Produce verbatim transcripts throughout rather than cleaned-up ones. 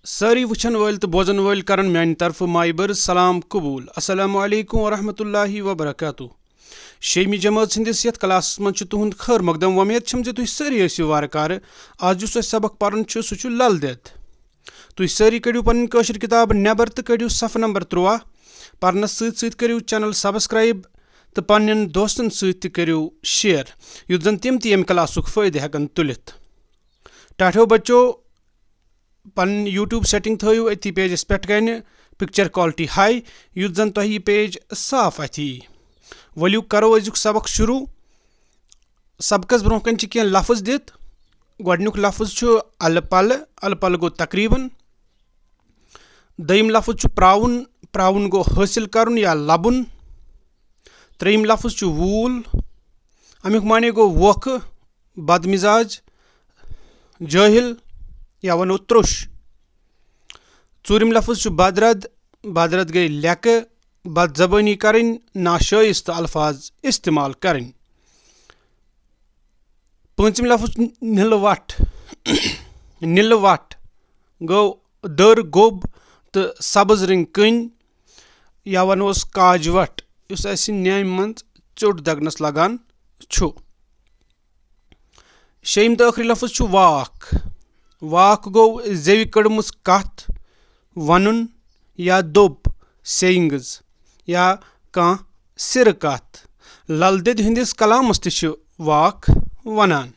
سٲری وٕچھن وٲلۍ تہٕ بوزن وٲلۍ کرن میانہِ طرفہٕ مایہِ بٔرٕژ سلام قبوٗل۔ السلام علیکم ورحمۃ اللہ وبرکاتہ۔ شیٚیمہِ جمٲژ ہٕنٛدِس یتھ کلاسس منٛز چھُ تُہُنٛد خٲر مقدم۔ وۄمید چھم زِ تُہۍ سٲری ٲسِو وارٕ کارٕ۔ آز یُس اَسہِ سبق پرُن چھُ، سُہ چھُ لل دٮ۪د۔ تُہۍ سٲری کٔڑِو پنٕنۍ کٲشِر کِتاب نٮ۪بر تہٕ کٔڑِو صفہٕ نمبر تُرٛواہ۔ پرنس سۭتۍ سۭتۍ کٔرِو channel subscribe تہٕ پننٮ۪ن دوستن سۭتۍ تہِ کٔرِو share، یُتھ زن تِم تہِ ییٚمہِ کلاسُک فٲیدٕ ہٮ۪کن تُلِتھ۔ ٹاٹھیو بچو، پنٕنۍ YouTube setting تھٲیِو أتھی pageس پٮ۪ٹھ کنہِ، picture quality high، یُتھ زن تۄہہِ یہِ page صاف اَتھِ یی۔ ؤلِو کرو أزیُک سبق شروع۔ سبقس برونٛہہ کنہِ چھِ کینٛہہ لفظ دِتھ۔ گۄڈٕنیُک لفظ چھُ الہٕ پلہٕ، الہٕ پلہٕ گوٚو تقریباً۔ دوٚیِم لفظ چھُ پراوُن، پراوُن گوٚو حٲصِل کرُن یا لبُن۔ ترٛیٚیِم لفظ چھُ ووٗل، اَمیُک معنی گوٚو ووکھٕ، بدمزاج، جٲہِل یا وَنو ترٛوٚش۔ ژوٗرِم لفظ چھُ بدرد، بدرد گٔے لیٚکہٕ، بدزبٲنی کرٕنۍ، ناشٲیِستہٕ الفاظ استعمال کرٕنۍ۔ پوٗنٛژِم لفظ چھُ نِلہٕ وَٹھ۔ نِلہٕ وَٹھ گوٚو دٔر، گوٚب تہٕ سبٕز رنٛگۍ کٔنۍ یا وَنوس کاج وَٹھ، یُس اَسہِ نیامہِ منٛز ژیوٚٹ دَگنَس لَگان چھُ۔ شیٚیِم تہٕ ٲخری لفظ چھُ واکھ۔ واکھ گوٚو زیوِ کٔڑمٕژ کَتھ وَنُن یا دوٚپ، sayings، یا کانٛہہ سِرٕ کَتھ۔ لل دٮ۪دِ ہٕنٛدِس کلامَس تہِ چھِ واکھ وَنان۔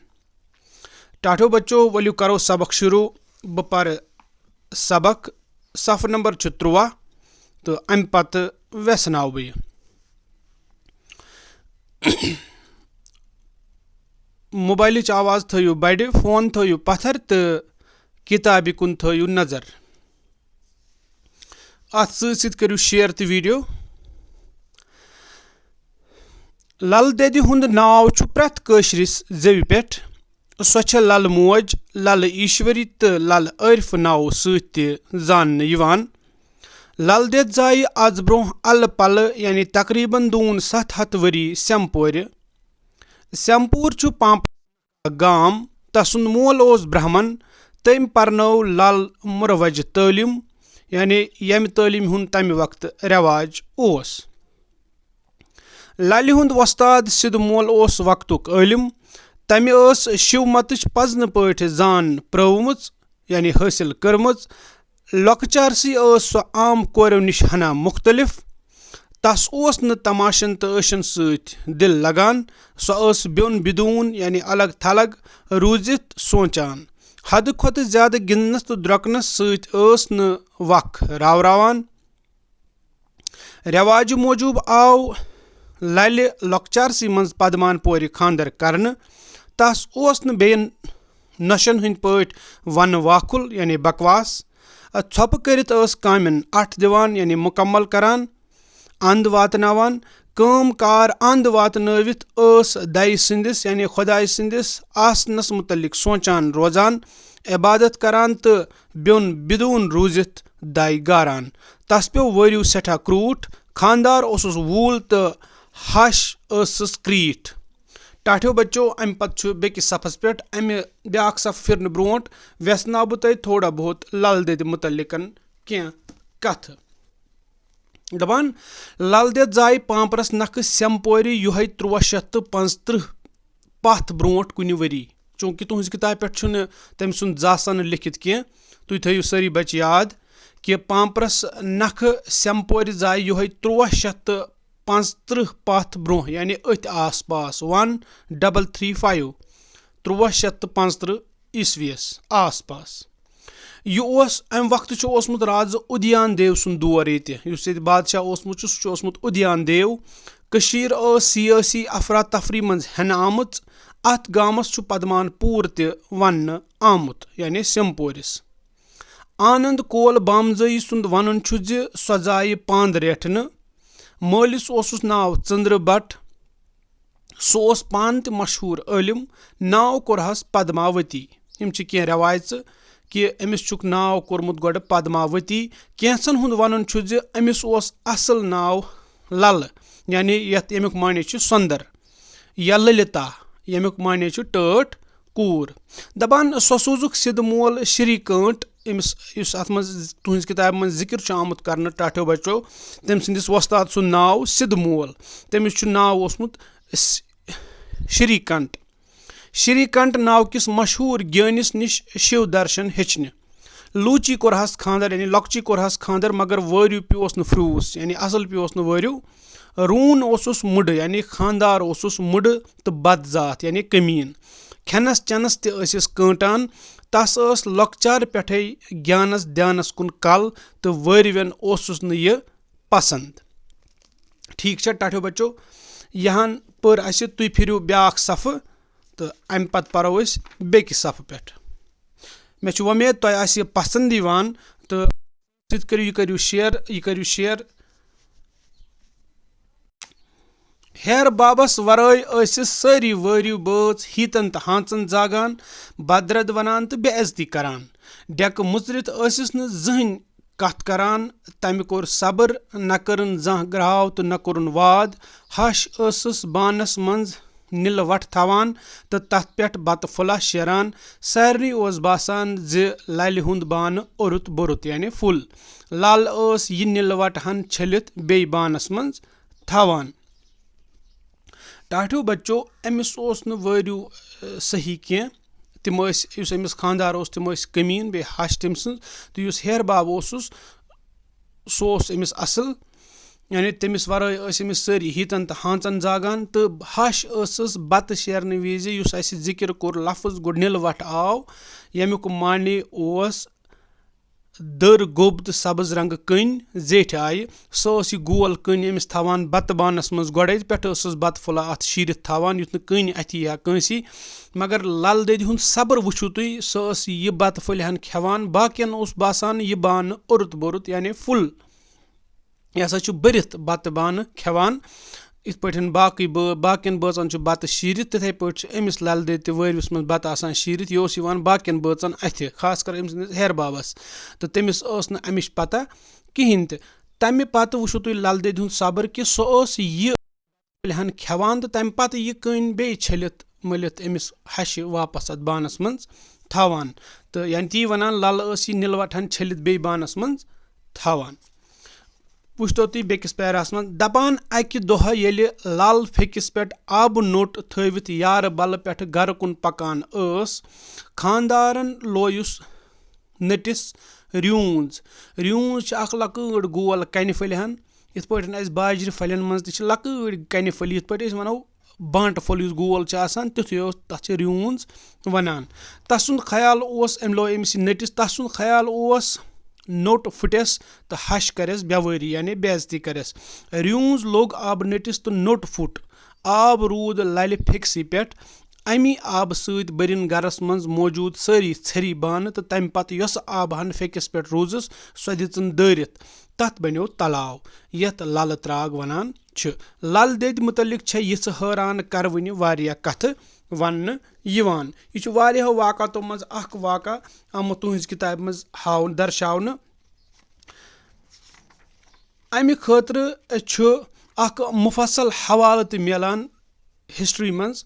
ٹاٹھو بچو، ؤلِو کرو سبق شروع۔ بہٕ پرٕ سبق، صفہٕ نمبر چھُ تُرٛواہ، تہٕ اَمہِ پتہٕ وٮ۪ژھناو بہٕ یہِ۔ موبایلٕچ آواز تھٲیِو بڑِ، فون تھٲیِو پتھر تہٕ کِتابہِ کُن تھٲیِو نظر۔ اَتھ سۭتۍ سۭتۍ کٔرِو share تہٕ video۔ لل دٮ۪دِ ہُنٛد ناو چھُ پرٛٮ۪تھ کٲشرِس زیوِ پٮ۪ٹھ۔ سۄ چھےٚ لل موج، لل ایشوری تہٕ لل عارفہٕ ناوو سۭتۍ تہِ زاننہٕ یِوان۔ لل دٮ۪د زایہِ از برونٛہہ الہٕ پلہٕ، یعنی تقریباً دوٗن ستھ ہتھ ؤری سٮ۪مپورِ۔ سٮ۪مپوٗر چھُ پامپر گام۔ تسُنٛد مول اوس برہمن۔ تٔمۍ پرنٲو لل مروجہِ تعلیٖم، یعنی ییٚمہِ تعلیٖمہِ ہُنٛد تمہِ وقتہٕ رٮ۪واج اوس۔ للہِ ہُنٛد وۄستاد سِدھ مول اوس وقتُک عٲلِم۔ تمہِ ٲس شِو متٕچ پزنہٕ پٲٹھۍ زان پرٲومٕژ، یعنی حٲصِل کٔرمٕژ۔ لۄکچارسٕے ٲس سۄ عام کوریو نِش ہنا مُختٔلِف۔ تس اوس نہٕ تماشن تہٕ ٲشن سۭتۍ دِل لگان۔ سۄ ٲس بیوٚن بدوٗن، یعنی الگ تھلگ روٗزِتھ سونچان۔ حدٕ کھۄتہٕ زیادٕ گِنٛدنس تہٕ درۄکنس سۭتۍ ٲس نہٕ وق راوراوان۔ رٮ۪واجہِ موٗجوٗب آو للہِ لۄکچارسٕے منٛز پدمان پورِ خانٛدر کرنہٕ۔ تس اوس نہٕ بیٚین نۄشن ہٕنٛدۍ پٲٹھۍ ونہٕ واکھُل، یعنی بکواس۔ ژھۄپہٕ کٔرِتھ ٲس کامٮ۪ن اٹھ دِوان، یعنی مُکمل کران، اند واتناوان۔ کٲم کار اند واتنٲوِتھ ٲس دَیہِ سٕنٛدِس، یعنی خۄداے سٕنٛدِس آسنس مُتعلق سونٛچان روزان، عبادت کران تہٕ بیوٚن بدوٗن روٗزِتھ دَے گاران۔ تس پیوٚو وٲرِو سٮ۪ٹھاہ کرٛوٗٹھ۔ خانٛدار اوسُس ووٗل تہٕ ہش ٲسٕس کرٛیٖٹھ۔ ٹاٹھیو بچو، امہِ پتہٕ چھُ بیٚکِس صفس پٮ۪ٹھ، امہِ بیٛاکھ صف پھِرنہٕ برونٛٹھ وٮ۪ژھناو بہٕ تۄہہِ تھوڑا بہت لل دٮ۪دِ مُتعلقن کینٛہہ کتھٕ۔ دپان، لل دٮ۪د زاے پامپرس نکھٕ سٮ۪مپورِ یُہے تُرٛواہ شیٚتھ تہٕ پانٛژترٕٛہ پتھ برونٛٹھ کُنہِ ؤری۔ چوٗنٛکہِ تُہنٛزِ کِتابہِ پٮ۪ٹھ چھُنہٕ تٔمۍ سُنٛد زاسن لیکھِتھ کینٛہہ، تُہۍ تھٲیِو سٲری بچہِ یاد کہِ پامپرس نکھٕ سٮ۪مپورِ زاے یُہے تُرٛواہ شیٚتھ تہٕ پانٛژترٕٛہ پتھ برونٛہہ، یعنی أتھۍ آس پاس، one double three five، تُرٛواہ شیٚتھ تہٕ پانٛژترٕٛہ عیسویس آس پاس۔ یہِ اوس، امہِ وقتہٕ چھُ اوسمُت رازٕ اُدیان دیو سُنٛد دور ییٚتہِ، یُس ییٚتہِ بادشاہ اوسمُت چھُ، سُہ چھُ اوسمُت اُدیان دیو۔ کٔشیٖر ٲس سیٲسی افراتفری منٛز ہٮ۪نہٕ آمٕژ۔ اتھ گامس چھُ پدمان پوٗر تہِ وننہٕ آمُت، یعنی سِمپورِس۔ آنند کول بامزٲیی سُنٛد ونُن چھُ زِ سۄ زایہِ پانٛد ریٹھنہٕ۔ مٲلِس اوسُس ناو ژٔنٛدرٕ بٹ۔ سُہ اوس پانہٕ تہِ مشہوٗر عٲلِم۔ ناو کوٚرہس پدماوتی۔ یِم چھِ کینٛہہ رٮ۪وایژٕ کہِ أمِس چھُکھ ناو کوٚرمُت گۄڈٕ پدماوتی۔ کینٛژن ہُنٛد ونُن چھُ زِ أمِس اوس اصل ناو للہٕ، یعنی یتھ، ییٚمیُک معنی چھُ سۄندر، یا للتا، ییٚمیُک معنی چھُ ٹٲٹھ کوٗر۔ دپان، سۄ سوٗزُکھ سِدٕ مول شری کٲنٛٹ أمِس، یُس اَتھ منٛز تُہٕنٛزِ کِتابہِ منٛز ذِکِر چھُ آمُت کرنہٕ، ٹاٹھیو بچو، تٔمۍ سٕنٛدِس وۄستاد سُنٛد ناو سِدھ مول۔ تٔمِس چھُ ناو اوسمُت س-، شری کنٹ۔ شری کنٹ ناو کِس مشہوٗر گیٲنِس نِش شِو درشن ہیٚچھنہِ۔ لوٗچی کوٚرہَس خانٛدر، یعنی لۄکچی کوٚرہَس خانٛدر، مگر وٲرِو پیوس نہٕ پھرٛوٗس، یعنی اَصٕل پیوس نہٕ وٲرِو۔ روٗن اوسُس مُڈٕ، یعنی خانٛدار اوسُس مُڈٕ تہٕ بد ذات، یعنی کمیٖن۔ کھٮ۪نَس چٮ۪نَس تہِ ٲسِس کٲنٛٹان۔ تَس ٲس لۄکچارٕ پٮ۪ٹھَے گیانَس دھیانَس کُن کَل، تہٕ وٲرِوٮ۪ن اوسُس نہٕ یہِ پسنٛد۔ ٹھیٖک چھا ٹاٹھیو بچو؟ یِہَن پٔر اَسہِ، تُہۍ پھِرِو بیٛاکھ صفہٕ تہٕ اَمہِ پتہٕ پَرو أسۍ بیٚکِس صفہٕ پٮ۪ٹھ۔ مےٚ چھُ وۄمید تۄہہِ آسہِ یہِ پسنٛد یِوان، تہٕ سۭتۍ کٔرِو، یہِ کٔرِو share، یہِ کٔرِو share۔ ہیرٕ بابس ورٲے ٲسِس سٲری وٲرِو بٲژ ہیٖتن تہٕ ہانژن زاگان، بدرد ونان تہٕ بے عزتی کران۔ ڈیکہٕ مُژرِتھ ٲسِس نہٕ زٕہٕنۍ کتھ کران۔ تمہِ کوٚر صبر، نہ کٔرٕن زانٛہہ گراو تہٕ نہ کوٚرُن واد۔ ہش ٲسٕس بانس منٛز نِلہٕ وٹھ تھاوان تہٕ تتھ پٮ۪ٹھ بتہٕ پھوٚلہ شیران۔ سارنٕے اوس باسان زِ للہِ ہُنٛد بانہٕ اوٚرُت بوٚرُت، یعنی full۔ لل ٲس یہِ نِلہٕ وٹھ ہن چھٔلِتھ بیٚیہِ بانس منٛز تھاوان۔ ٹاٹھیو بچو، أمِس اوس نہٕ وٲرِو، اَ، صحیح کینٛہہ۔ تِم ٲسۍ، یُس أمِس خانٛدار اوس، تِم ٲسۍ کمیٖن، بیٚیہِ ہش تٔمۍ سٕنٛز۔ تہٕ یُس ہیرٕ باب اوسُس، سُہ اوس أمِس اَصٕل۔ یعنی تٔمِس ورٲے ٲسۍ أمِس سٲری ہیٖتن تہٕ ہانژن زاگان، تہٕ ہش ٲسٕس بتہٕ شیرنہٕ وِزِ، یُس اَسہِ ذِکِر کوٚر لفظ گۄڈٕ نِلہٕ وٹھ آو، ییٚمیُک معنی اوس دٔر، گوٚب تہٕ سبز رنٛگہٕ کٔنۍ زیٹھِ آیہِ۔ سۄ ٲس یہِ گول کٔنۍ أمِس تھاوان بتہٕ بانس منٛز۔ گۄڈَے پٮ۪ٹھٕ ٲسٕس بتہٕ پھوٚلہ اَتھ شیٖرِتھ تھاوان، یُتھ نہٕ کٔنۍ اَتھِ یی ہا کٲنٛسی۔ مگر لل دٮ۪دِ ہُنٛد صبر وٕچھِو تُہۍ، سۄ ٲس یہِ بتہٕ پھٔلۍ ہن کھٮ۪وان۔ باقین اوس باسان یہِ بانہٕ اوٚرُت بوٚرُت، یعنی full۔ یہِ ہسا چھُ بٔرِتھ بتہٕ بانہٕ کھٮ۪وان۔ یِتھ پٲٹھۍ باقٕے بٲ-، باقین بٲژن چھُ بتہٕ شیٖرِتھ، تِتھے پٲٹھۍ چھُ أمِس لل دٮ۪دِ تہِ وٲرِوِس منٛز بتہٕ آسان شیٖرِتھ۔ یہِ اوس یِوان باقین بٲژن اَتھِ، خاص کر أمۍ سٕنٛدِس ہیرٕ بابس۔ تہٕ تٔمِس ٲس نہٕ اَمِچ پتہ کِہینۍ تہِ۔ تَمہِ پتہٕ وٕچھِو تُہۍ لل دٮ۪دِ ہُنٛد صبر کہِ سۄ ٲس یہِ ہن کھٮ۪وان تہٕ تَمہِ پتہٕ یہِ کٔنۍ بیٚیہِ چھٔلِتھ مٔلِتھ أمِس ہشہِ واپس اَتھ بانس منٛز تھاوان۔ تہٕ یعنی تی وَنان، لل ٲس یہِ نِلہٕ وٹھ ہن چھٔلِتھ بیٚیہِ بانس منٛز تھاوان۔ وٕچھتو تُہۍ بیٚکِس پیراہس منٛز دَپان، اَکہِ دۄہ ییٚلہِ لل پھیٚکِس پٮ۪ٹھ آبہٕ نوٚٹ تھٲوِتھ یارٕ بلہٕ پٮ۪ٹھٕ گرٕ کُن پکان ٲس، خانٛدارن لویُس نٔٹِس ریونٛز۔ ریونٛز چھِ اکھ لۄکۭٹ گول کنہِ پھٔلۍ ہن، یِتھ پٲٹھۍ اَسہِ باجرِ پھلٮ۪ن منٛز تہِ چھِ لۄکۭٹۍ کنہِ پھٔلۍ، یِتھ پٲٹھۍ أسۍ وَنو بانٛٹہٕ پھوٚل یُس گول چھُ آسان، تیُتھُے اوس، تَتھ چھِ ریونٛز وَنان۔ تَس سُنٛد خیال اوس، أمۍ لوو أمِس یہِ نٔٹِس، تَس سُنٛد خیال اوس نوٚٹ پھُٹٮ۪س تہٕ ہَش کَرٮ۪س بٮ۪وٲری، یعنی بے عزتی کَرٮ۪س۔ ریونٛز لوٚگ آبہٕ نٔٹِس تہٕ نوٚٹ پھُٹ۔ آب روٗد لَلہِ پھیٚکسٕے پٮ۪ٹھ۔ اَمی آبہٕ سۭتۍ بٔرِن گَرَس منٛز موجوٗد سٲری ژھٔری بانہٕ تہٕ تَمہِ پَتہٕ یۄسہٕ آبہٕ ہَن پھیٚکِس پٮ۪ٹھ روٗزٕس، سۄ دِژٕن دٲرِتھ۔ تَتھ بَنیو تَلاو، یَتھ لَلہٕ ترٛاگ وَنان چھِ۔ لَل دٮ۪دِ مُتعلِق چھےٚ یِژھٕ حٲران کَروٕنہِ واریاہ کَتھٕ وَننہٕ یِوان۔ یہِ چھُ واریاہو واقعاتو منٛز اَکھ واقعہ آمُت تُہٕنٛزِ کِتابہِ منٛز ہاونہٕ، درشاونہٕ۔ اَمہِ خٲطرٕ چھُ اَکھ مُفصل حوالہٕ تہِ میلان ہسٹری منٛز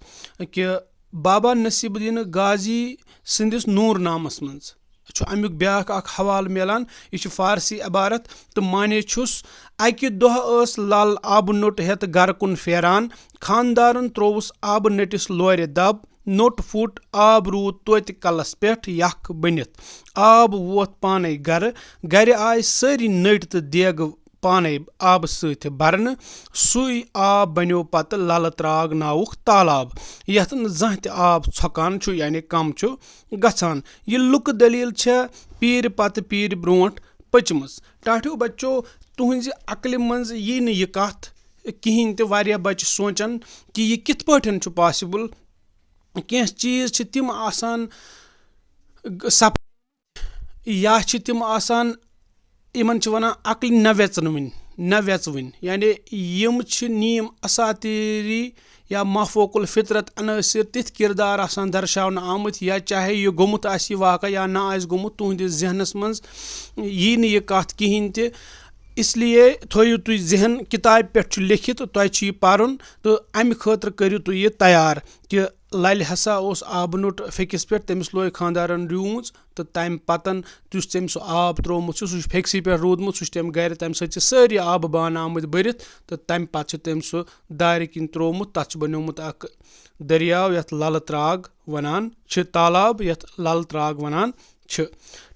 کہِ بابا نصیب الدین غازی سٕنٛدِس نوٗر نامس منٛز چھُ اَمیُک بیٛاکھ اَکھ حوالہٕ میلان۔ یہِ چھُ فارسی عبارت تہٕ معنی چھُس، اَکہِ دۄہ ٲس لل آبہٕ نوٚٹ ہٮ۪تھ گرٕ کُن پھیران۔ خانٛدارن ترووُس آبہٕ نٔٹِس لورِ دب، نوٚٹ پھُٹ، آب روٗد توتہِ کلس پٮ۪ٹھ یکھ بٔنِتھ۔ آب ووت پانے گرٕ۔ گرِ آے سٲری نٔٹۍ تہٕ دیگہٕ پانے آبہٕ سۭتۍ برنہٕ۔ سُے آب بنیو پتہٕ للہٕ ترٛاگ ناوُک تالاب، یتھ نہٕ زانٛہہ تہِ آب ژھۄکان چھُ، یعنی کم چھُ گژھان۔ یہِ لُکہٕ دٔلیٖل چھےٚ پیٖرِ پتہٕ پیٖرِ برونٛٹھ پٔچمٕژ۔ ٹاٹھیو بچو، تُہنٛزِ عقلہِ منٛز یی نہٕ یہِ کتھ کِہینۍ تہِ۔ واریاہ بچہِ سونٛچان کہِ یہِ کِتھ پٲٹھۍ چھُ possible۔ کینٛہہ چیٖز چھِ تِم آسان، سپ-، یا چھِ تِم آسان، یِمن چھِ وَنان عقلہِ نہ ویژنوٕنۍ، نہ ویژوٕنۍ۔ یعنی یِم چھِ نیم اساطیری یا مافوق الفطرت عناصر، تِتھۍ کردار آسان درشاونہٕ آمٕتۍ، یا چاہے یہِ گوٚمُت آسہِ یہِ واقعہ یا نہ آسہِ گوٚمُت، تُہنٛدِس ذہنس منٛز یی نہٕ یہِ کتھ کِہینۍ تہِ۔ اس لیے تھٲیِو تُہۍ ذہن، کتابہِ پٮ۪ٹھ چھُ لیٚکھِتھ، تۄہہِ چھُ یہِ پرُن، تہٕ امہِ خٲطرٕ کٔرِو تُہۍ یہِ تیار کہِ لَلہِ ہسا اوس آبہٕ نوٚٹ فیٚکِس پٮ۪ٹھ، تٔمِس لوے خانٛدارَن ڈوٗنۍ، تہٕ تَمہِ پَتَن یُس تٔمۍ سُہ آب ترٛوومُت چھُ، سُہ چھُ فیٚکسٕے پٮ۪ٹھ روٗدمُت، سُہ چھُ تٔمۍ گَرِ، تَمہِ سۭتۍ چھِ سٲری آبہٕ بانہٕ آمٕتۍ بٔرِتھ، تہٕ تَمہِ پَتہٕ چھِ تٔمۍ سُہ دارِ کِنۍ ترٛوومُت، تَتھ چھُ بَنیومُت اَکھ دٔریاو، یَتھ لَلہٕ ترٛاگ وَنان چھِ، تالاب، یَتھ لَلہٕ ترٛاگ وَنان چھِ۔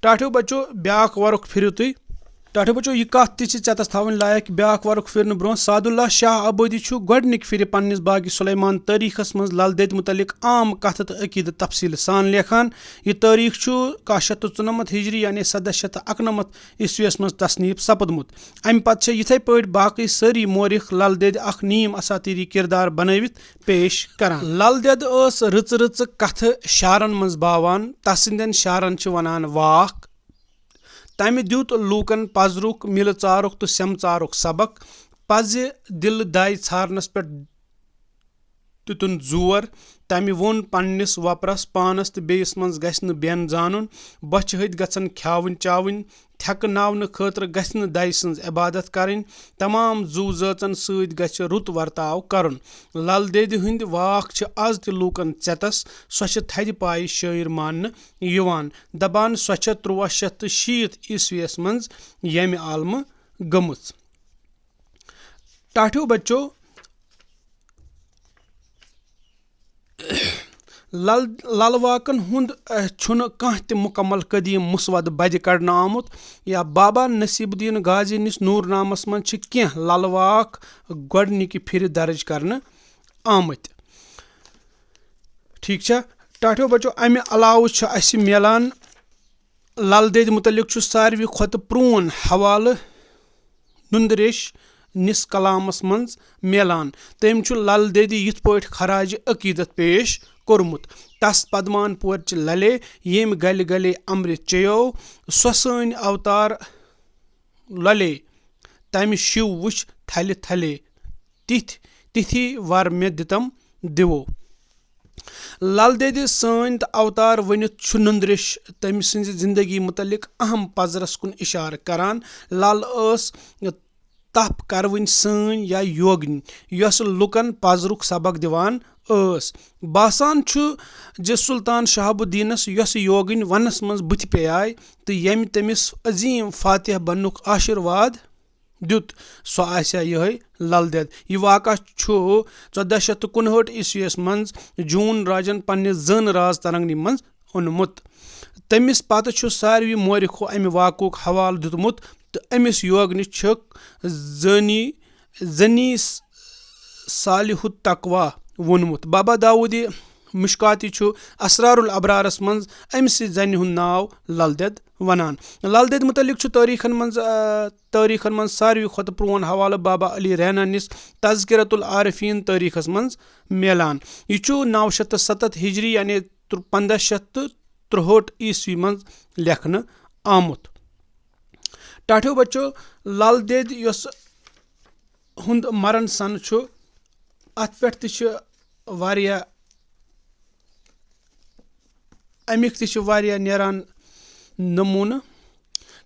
ٹاٹھیو بچو، بیٛاکھ وَرُق پھِرِو تُہۍ۔ ٹاٹھیو بچو، یہِ کَتھ تہِ چھِ ژٮ۪تَس تھاوٕنۍ لایق، بیٛاکھ وَرُق پھِرنہٕ برٛونٛہہ، سعداللہ شاہ آبٲدی چھُ گۄڈٕنِکہِ پھِرِ پنٛنِس باغِ سلیمان تٲریٖخَس منٛز لل دٮ۪دِ مُتعلِق عام کَتھٕ تہٕ عقیٖدٕ تفصیٖل سان لیکھان۔ یہِ تٲریٖخ چھُ کاہ شیٚتھ تہٕ ژُنَمَتھ ہِجری، یعنی سَداہ شیٚتھ تہٕ اَکہٕ نَمَتھ عیسویَس منٛز تصنیٖف سپُدمُت۔ اَمہِ پتہٕ چھےٚ یِتھے پٲٹھۍ باقٕے سٲری مورخ لل دٮ۪دِ اکھ نیم اساطیری کردار بنٲوِتھ پیش کران۔ لل دٮ۪د ٲس رٕژٕ رٕژٕ کتھٕ شعرن منٛز باوان، تسٕنٛدٮ۪ن شعرن چھِ ونان واکھ۔ تمہِ دیُت لوٗکن پزرُک، مِلہٕ ژارُک تہٕ سٮ۪مہٕ ژارُک سبق۔ پزِ دِلہٕ داے ژھارنس پٮ۪ٹھ دِتُن زور۔ تمہِ ووٚن پننِس وۄپرس، پانس تہٕ بیٚیِس منٛز گژھِ نہٕ بٮ۪ن زانُن۔ بۄچھِ ۂتۍ گژھن کھیاوٕنۍ چاوٕنۍ، تھٮ۪کہٕ ناونہٕ خٲطرٕ گژھِ نہٕ دَیہِ سٕنٛز عبادت کرٕنۍ۔ تمام زُو زٲژن سۭتۍ گژھِ رُت ورتاو کرُن۔ لل دٮ۪دِ ہٕنٛدۍ واکھ چھِ از تہِ لوٗکن ژٮ۪تس۔ سۄ چھِ تھدِ پایہِ شٲعر ماننہٕ یِوان۔ دپان سۄ چھےٚ تُرٛواہ شیٚتھ تہٕ شیٖتھ عیسویس منٛز ییٚمہِ عالمہٕ گٔمٕژ۔ ٹاٹھیو بچو، لل لل واکن ہُنٛد، اہ، چھُنہٕ کانٛہہ تہِ مُکمل قدیٖم مسودٕ بدِ کڑنہٕ آمُت، یا بابا نصیب الدین غازی نِس نور نامس منٛز چھِ کینٛہہ لل واکھ گۄڈنِکہِ پھِرِ درٕج کرنہٕ آمٕتۍ۔ ٹھیٖک چھا؟ ٹاٹھیو بچو، امہِ علاوٕ چھُ اسہِ میلان لل دٮ۪دِ مُتعلِق چھُ ساروی کھۄتہٕ پرٛون حوالہٕ نُندٕ ریش نِس کلامس منٛز میلان۔ تٔمۍ چھُ لل دٮ۪دِ یِتھ پٲٹھۍ خراج عقیدت پیش کوٚرمُت۔ تس پدمان پورچہِ للے، ییٚمۍ گلہِ گلے امرت چیو، سۄ سٲنۍ اوتار للے، تمہِ شِو وٕچھ تھلہِ تھلے، تِتھۍ تِتھی ور مےٚ دِتم دِوو۔ لل دٮ۪دِ سٲنۍ تہٕ اوتار ؤنِتھ چھُ نُندٕ ریش تٔمۍ سٕنٛزِ زندگی مُتعلق اہم پزرس کُن اِشارٕ کران۔ لل ٲس تپھ کروٕنۍ سٲنۍ یا یوگنۍ، یۄس لُکن پزرُک سبق دِوان ٲس۔ باسان چھُ زِ سلطان شہاب الدینس یۄس یوگنۍ ونس منٛز بٕتھِ پیٚیاے تہٕ ییٚمہِ تٔمِس عظیم فاتح بننُک آشیرواد دیُت، سُہ آسہِ ہا یِہوٚے لل دٮ۪د۔ یہِ واقعہ چھُ ژۄداہ شیٚتھ تہٕ کُنہٲٹھ عیسویَس منٛز جون راجن پننہِ زٲنہٕ راز ترنگنی منٛز اوٚنمُت۔ تٔمِس پتہٕ چھُ ساروی مورخو امہِ واقعُک حوالہٕ دیُتمُت تہٕ أمِس یوگنہِ چھُکھ زٲنی، زنی صالح التقویٰ ووٚنمُت۔ بابا داؤدِ مشکاتی چھُ اسرار الابرارس منٛز أمۍ سٕنٛزِ زنہِ ہُنٛد ناو لل دٮ۪د ونان۔ لل دٮ۪د مُتعلق چھُ تٲریٖخن منٛز، آ، تٲریٖخن منٛز ساروی کھۄتہٕ پرٛون حوالہٕ بابا علی رینا نِس تذکرۃ العارفین تٲریٖخس منٛز میلان۔ یہِ چھُ نَو شیٚتھ تہٕ سَتَتھ ہجری، یعنی تر-، پنٛداہ شیٚتھ تہٕ ترٛوہٲٹھ عیسوی منٛز لیکھنہٕ آمُت۔ ٹاٹھیو بچو، لل دٮ۪د یۄس ہُنٛد مرن سن چھُ، اتھ پٮ۪ٹھ تہِ چھِ واریاہ، امیِکۍ تہِ چھِ واریاہ نیران نموٗنہٕ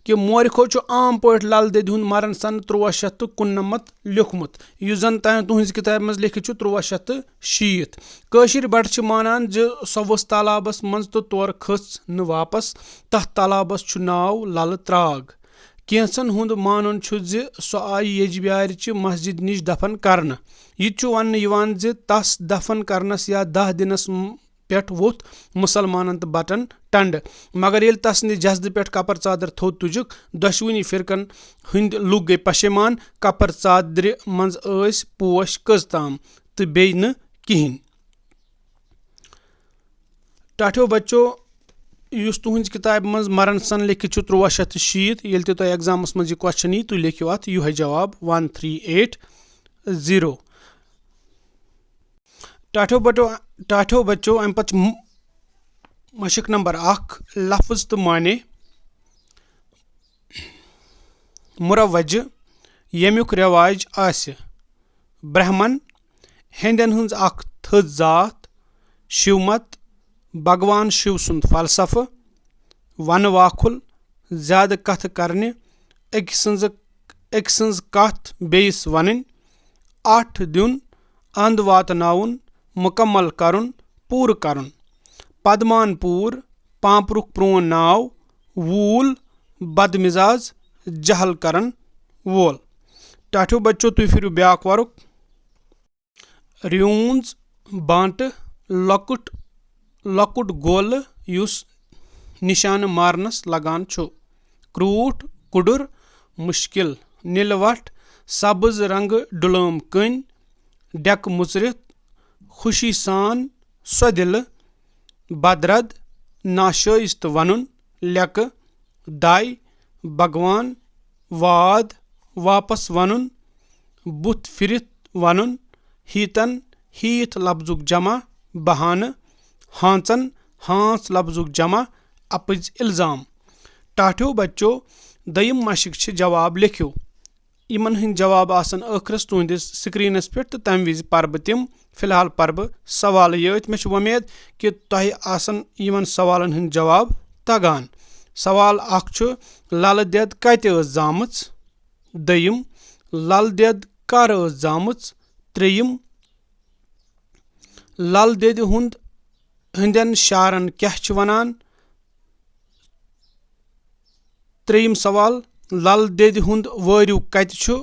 کہِ مورخو چھُ عام پٲٹھۍ لل دٮ۪دِ ہُنٛد مرن سن تُرٛواہ شیٚتھ تہٕ کُننَمَتھ لیوٚکھمُت، یُس زن تہ-، تُہنٛزِ کِتابہِ منٛز لیکھِتھ چھُ تُرٛواہ شیٚتھ تہٕ شیٖتھ۔ کٲشِر بٹہٕ چھِ مانان زِ سۄ ؤژھ تالابس منٛز تہٕ تورٕ کھٔژ نہٕ واپس۔ تتھ تالابس چھُ ناو للہٕ ترٛاگ۔ کینٛژن ہُنٛد مانُن چھُ زِ سۄ آیہِ ییٚجبیارِ چہِ مسجد نِش دفن کرنہٕ۔ یہِ تہِ چھُ وننہٕ یِوان زِ تس دفن کرنس یا دَہ دِنس م-، پٮ۪ٹھ ووٚتھ مُسلمانن تہٕ بٹن ٹنڈٕ۔ مگر ییٚلہِ تس نِش جسدٕ پٮ۪ٹھ کپر ژادر تھوٚد تُجکھ، دۄشوٕنی فرقن ہٕنٛدۍ لوٗکھ گٔے پشیمان۔ کپر ژادرِ منٛز ٲسۍ پوش کٔژ تام تہٕ بیٚیہِ نہٕ کِہیٖنۍ۔ ٹاٹھیو بچو، یُس تُہنٛزِ کِتابہِ منٛز مرن سن لیکھِتھ چھُ تُرٛواہ شیٚتھ تہٕ شیٖتھ، ییٚلہِ تہِ تۄہہِ examس منٛز یہِ question یی، تُہۍ لیکھِو اتھ یِہوٚے جواب، one three eight zero۔ ٹاٹھیو بچو، ٹاٹھیو بچو، امہِ پتہٕ چھُ م-، مشق نمبر اکھ، لفظ تہٕ معنی۔ مروجہ، ییٚمیُک رٮ۪واج آسہِ۔ برہمن، ہیٚندٮ۪ن ہٕنٛز اکھ تھٔز ذات۔ شِو مت، بھگوان شِو سُنٛد فلسفہٕ۔ ونہٕ واکھُل، زیادٕ کتھٕ کرنہِ، أکۍ سٕنٛزٕ، أکۍ سٕنٛز کتھ بیٚیِس ونٕنۍ۔ اَٹھ دیُن، اَنٛد واتناوُن، مُکمل کرُن، پوٗرٕ کرُن۔ پدمان پوٗر، پانپرُک پرون ناو، وول، بدمزاج، جہل کرن وول۔ ٹاٹھیو بچو، تُہۍ پھِرِو بیٛاکھ ورُک۔ ریونٛز، بانٛٹہٕ، لۄکُٹ، لۄکُٹ گولہٕ یُس نشانہٕ مارنس لگان چھُ۔ کرٛوٗٹھ، کُڈُر، مُشکِل، نِلہٕ وَٹھ، سبٕز رنٛگہٕ ڈُلٲم کٔنۍ، ڈٮ۪کہٕ مُژرِتھ، خوشی سان سۄدِلہٕ، بدرد، ناشٲیِستہٕ ونُن، لیٚکہٕ، دَے، بھگوان، واد، واپس ونُن، بُتھ پھِرِتھ ونُن، ہیٖتن، ہیٖتھ لفظُک جمع، بہانہٕ، ہانژن، ہانژ لفظُک جمع، اپٕزۍ الزام۔ ٹاٹھیو بچو، دوٚیِم مشق چھِ جواب لیکھِو۔ یِمن ہٕنٛدۍ جواب آسن ٲخرس تُہنٛدِس سکرینس پٮ۪ٹھ تہٕ تمہِ وِزِ پرٕ بہٕ تِم۔ فی الحال پرٕ بہٕ سوالہٕ یٲتۍ۔ مےٚ چھِ وۄمید کہِ تۄہہِ آسن یِمن سوالن ہٕنٛدۍ جواب تگان۔ سوال اکھ چھُ، للہٕ دٮ۪د کتہِ ٲس زامٕژ؟ دوٚیِم، لل دٮ۪د کر ٲس زامٕژ؟ ترٛیٚیِم، لل دٮ۪دِ ہُنٛد، ہٕنٛدٮ۪ن شعرن کیٛاہ چھِ ونان؟ ترٛیٚیِم سوال، لل دٮ۪دِ ہُنٛد وٲرِو کتہِ چھُ؟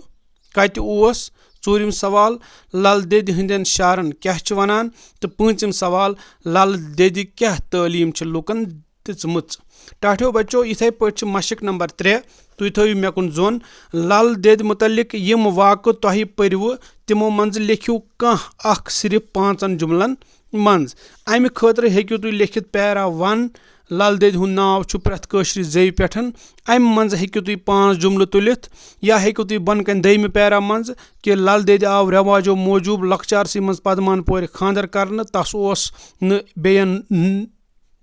کتہِ اوس؟ ژوٗرِم سوال، لل دٮ۪دِ ہٕنٛدٮ۪ن شعرن کیٛاہ چھِ ونان؟ تہٕ پوٗنٛژِم سوال، لل دٮ۪دِ کیٛاہ تعلیٖم چھِ لوٗکن دِژمٕژ۔ ٹاٹھیو بچو، یِتھے پٲٹھۍ چھِ مشق نمبر ترٛےٚ۔ تُہۍ تھٲیِو مےٚ کُن ظۄن۔ لل دٮ۪دِ مُتعلق یِم واقعہٕ تۄہہِ پٔرِوٕ، تِمو منٛزٕ لیکھِو کانٛہہ اکھ صرف پانٛژن جملن منٛز۔ امہِ خٲطرٕ ہیٚکِو تُہۍ لیکھِتھ پیرا ون، لل دٮ۪دِ ہُنٛد ناو چھُ پرٛٮ۪تھ کٲشرِ زیوِ پٮ۪ٹھ۔ امہِ منٛزٕ ہیٚکِو تُہۍ پانٛژھ جملہٕ تُلِتھ، یا ہیٚکِو تُہۍ بۄنہٕ کنہِ دوٚیمہِ پیرا منٛز کہِ لل دٮ۪دِ آو رٮ۪واجو موٗجوٗب لۄکچارسٕے منٛز پدمان پورِ خانٛدر کرنہٕ، تس اوس نہٕ بیٚین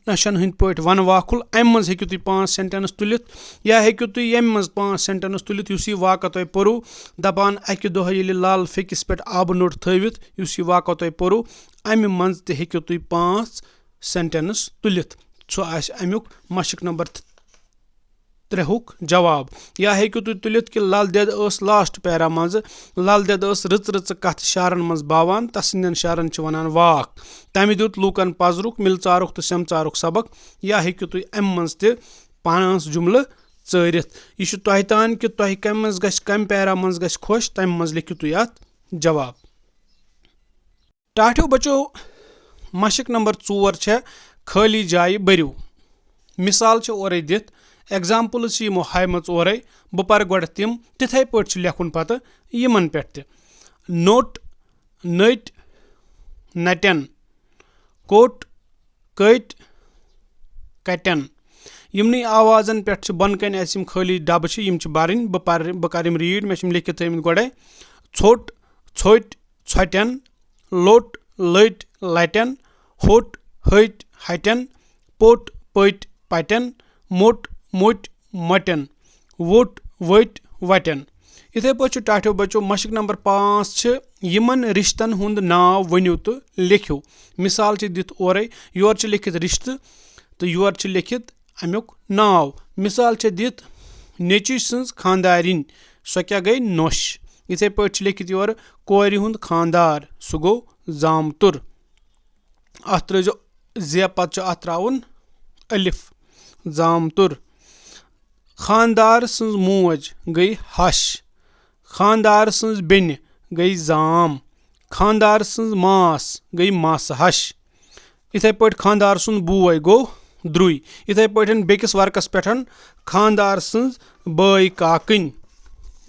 نشن ہٕنٛدۍ پٲٹھۍ ونہٕ واکھُل۔ امہِ منٛز ہیٚکِو تُہۍ پانٛژھ sentence تُلِتھ، یا ہیٚکِو تُہۍ ییٚمہِ منٛز پانٛژھ sentence تُلِتھ یُس یہِ واقعہٕ تۄہہِ پوٚرُو، دپان اکہِ دۄہ ییٚلہِ لل فیٚکِس پٮ۪ٹھ آبہٕ نوٚٹ تھٲوِتھ یُس یہِ واقعہٕ تۄہہِ پوٚرُو، امہِ منٛز تہِ ہیٚکِو تُہۍ پانٛژھ sentence تُلِتھ۔ سُہ آسہِ امیُک مشق نمبر ترٛےٚ ہُک جواب۔ یا ہیٚکِو تُہۍ تُلِتھ کہِ لل دٮ۪د ٲس last پیرا منٛزٕ، لل دٮ۪د ٲس رٕژ رٕژٕ کتھٕ شعرن منٛز باوان، تسٕنٛدٮ۪ن شعرن چھِ ونان واکھ۔ تمہِ دیُت لوٗکن پزرُک، مِلژارُک تہٕ سیمژارُک سبق۔ یا ہیٚکِو تُہۍ امہِ منٛز تہِ پانٛژھ جملہٕ ژٲرِتھ۔ یہِ چھُ تۄہہِ تام کہِ تۄہہِ کمہِ منٛز گژھِ، کمہِ پیرا منٛز گژھِ خۄش، تمہِ منٛز لیکھِو تُہۍ اتھ جواب۔ ٹاٹھیو بچو، مشق نمبر ژور چھےٚ خٲلی جایہِ بٔرِو۔ مثال چھِ اورَے دِتھ، examples چھِ یِمو ہایمَژ اورَے، بہٕ پَرٕ گۄڈٕ تِم، تِتھَے پٲٹھۍ چھُ لیکھُن پَتہٕ یِمَن پٮ۪ٹھ تہِ۔ نوٚٹ، نٔٹۍ، نَٹٮ۪ن، کوٚٹ، کٔٹۍ، کَٹٮ۪ن۔ یِمنٕے آوازَن پٮ۪ٹھ چھِ بۄنہٕ کَنہِ اَسہِ یِم خٲلی ڈَبہٕ چھِ، یِم چھِ بَرٕنۍ۔ بہٕ پَرٕ، بہٕ کَرٕ یِم read، مےٚ چھِ یِم لیکھِتھ تھٲومٕتۍ گۄڈَے۔ ژھوٚٹ، ژھوٚٹۍ، ژھۄٹٮ۪ن، لوٚٹ، لٔٹۍ، لَٹٮ۪ن، ہوٚٹ، ۂٹۍ، ہَٹٮ۪ن، پوٚٹ، پٔٹۍ، پَٹٮ۪ن، موٚٹ، موٚٹۍ، مۄٹٮ۪ن، ووٚٹ، ؤٹۍ، وَٹٮ۪ن۔ یِتھَے پٲٹھۍ چھُ ٹاٹھیو بَچو مَشٕق نمبر پانٛژھ چھِ، یِمَن رِشتَن ہُنٛد ناو ؤنِو تہٕ لیکھِو۔ مِثال چھِ دِتھ اورَے، یورٕ چھِ لیکھِتھ رِشتہٕ تہٕ یورٕ چھِ لیکھِتھ اَمیُک ناو۔ مِثال چھِ دِتھ نیٚچوٗ سٕنٛز خانٛدارِنۍ، سۄ کیٛاہ گٔے؟ نۄش۔ یِتھَے پٲٹھۍ چھِ لیکھِتھ یورٕ کورِ ہُنٛد خانٛدار، سُہ گوٚو زامتُر۔ اَتھ ترٛٲیزیو زیب، پَتہٕ چھُ اَتھ ترٛاوُن الف، زامتُر۔ خانٛدار سٕنٛز موج گٔے ہَش۔ خانٛدار سٕنٛز بیٚنہِ گٔے زام۔ خانٛدار سٕنٛز ماس گٔے ماسہٕ ہَش۔ یِتھَے پٲٹھۍ خانٛدار سُنٛد بوے گوٚو درُے۔ یِتھَے پٲٹھۍ بیٚکِس ورقَس پٮ۪ٹھ خانٛدار سٕنٛز بٲے کاکٕنۍ،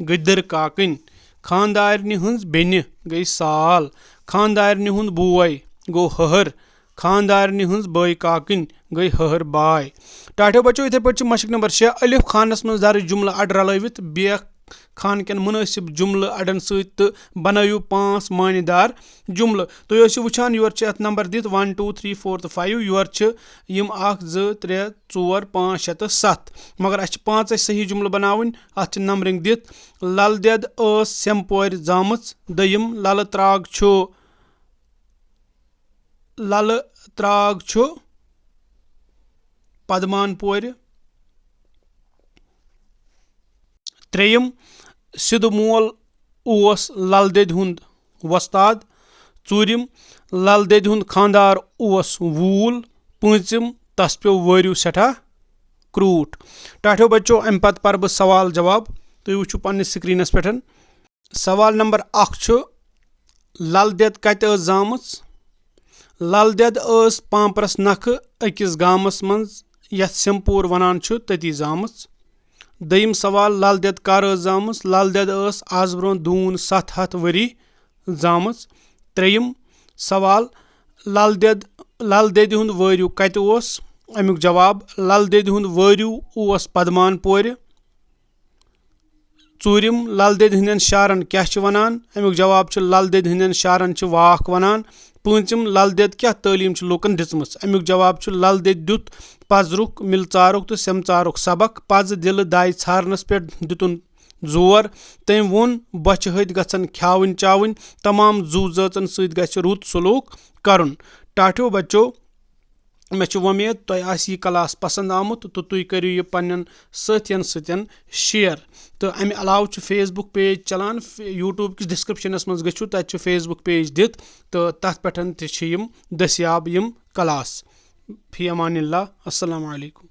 گٔدٕر کاکٕنۍ۔ خانٛدارنہِ ہٕنٛز بیٚنہِ گٔے سال۔ خانٛدارنہِ ہُنٛد بوے گوٚو ہٕہٕر۔ خانٛدارنہِ ہٕنٛز بٲے کاکٕنۍ گٔے ہٕہٕر باے۔ ٹاٹھیو بچو، یِتھَے پٲٹھۍ چھِ مَشٕق نمبر شےٚ۔ الف خانَس منٛز درٕج جملہٕ اَڈٕ رلٲوِتھ بیکھ خانہٕ کٮ۪ن مُنٲسِب جملہٕ اَڈَن سۭتۍ تہٕ بنٲیِو پانٛژھ معنی دار جملہٕ۔ تُہۍ ٲسِو وٕچھان، یورٕ چھِ اَتھ نمبر دِتھ one, two, three, four تہٕ five۔ یورٕ چھِ یِم اَکھ، زٕ، ترٛےٚ، ژور، پانٛژھ، شےٚ تہٕ سَتھ۔ مگر اَسہِ چھِ پانٛژَے صحیح جملہٕ بناوٕنۍ۔ اَتھ چھِ numbering دِتھ، لل دٮ۪د ٲس سیمپورِ زامٕژ۔ دوٚیِم، للہٕ ترٛاگ چھُ، للہٕ ترٛاگ چھُ پدمان پورِ۔ ترٛیٚیِم، سِدٕ مول اوس لل دٮ۪دِ ہُنٛد وۄستاد۔ ژوٗرِم، لل دٮ۪دِ ہُنٛد خانٛدار اوس ووٗل۔ پٲنٛژِم، تس پیوٚو وٲرِو سٮ۪ٹھاہ کرٛوٗٹھ۔ ٹاٹھیو بچو، امہِ پتہٕ پرٕ بہٕ سوال جواب، تُہۍ وٕچھِو پننِس screenس پٮ۪ٹھ۔ سوال نمبر اکھ چھُ، لل دٮ۪د کتہِ ٲس زامٕژ؟ لل دٮ۪د ٲس پامپرس نکھٕ أکِس گامس منٛز، یتھ سِمپوٗر ونان چھِ، تٔتی زامٕژ۔ دوٚیِم سوال، لل دٮ۪د کر ٲس زامٕژ؟ لل دٮ۪د ٲس از برونٛہہ دوٗن ستھ ہتھ ؤری زامٕژ۔ ترٛیٚیِم سوال، لل دٮ۪د، لل دٮ۪دِ ہُنٛد وٲرِو کتہِ اوس؟ امیُک جواب، لل دٮ۪دِ ہُنٛد وٲرِو اوس پدمان پورِ۔ ژوٗرِم، لل دٮ۪دِ ہٕنٛدٮ۪ن شعرن کیٛاہ چھِ ونان؟ امیُک جواب چھُ، لل دٮ۪دِ ہٕنٛدٮ۪ن شعرن چھِ واکھ ونان۔ پٲنٛژِم، لل دٮ۪د کیٛاہ تعلیٖم چھِ لوٗکن دِژمٕژ؟ امیُک جواب چھُ، لل دٮ۪دِ دیُت پزرُک، مِلژارُک تہٕ سیمژارُک سبق۔ پزٕ دِلہٕ داے ژھارنس پٮ۪ٹھ دِتُن زور۔ تٔمۍ ووٚن، بۄچھِ ۂتۍ گژھن کھیاوٕنۍ چاوٕنۍ، تمام زُو زٲژن سۭتۍ گژھِ رُت سلوٗک کرُن۔ ٹاٹھیو بچو، مےٚ چھِ وۄمید تۄہہِ آسہِ یہِ class پسنٛد آمُت تہٕ تُہۍ کٔرِو یہِ پننٮ۪ن سٲتھین سۭتۍ share۔ تہٕ امہِ علاوٕ چھُ Facebook page چلان، ف-، YouTube کِس descriptionس منٛز گٔژھِو، تتہِ چھُ Facebook page دِتھ تہٕ تتھ پٮ۪ٹھ تہِ چھِ یِم دٔستیاب یِم class۔ فی امان اللہ، السلام علیکم۔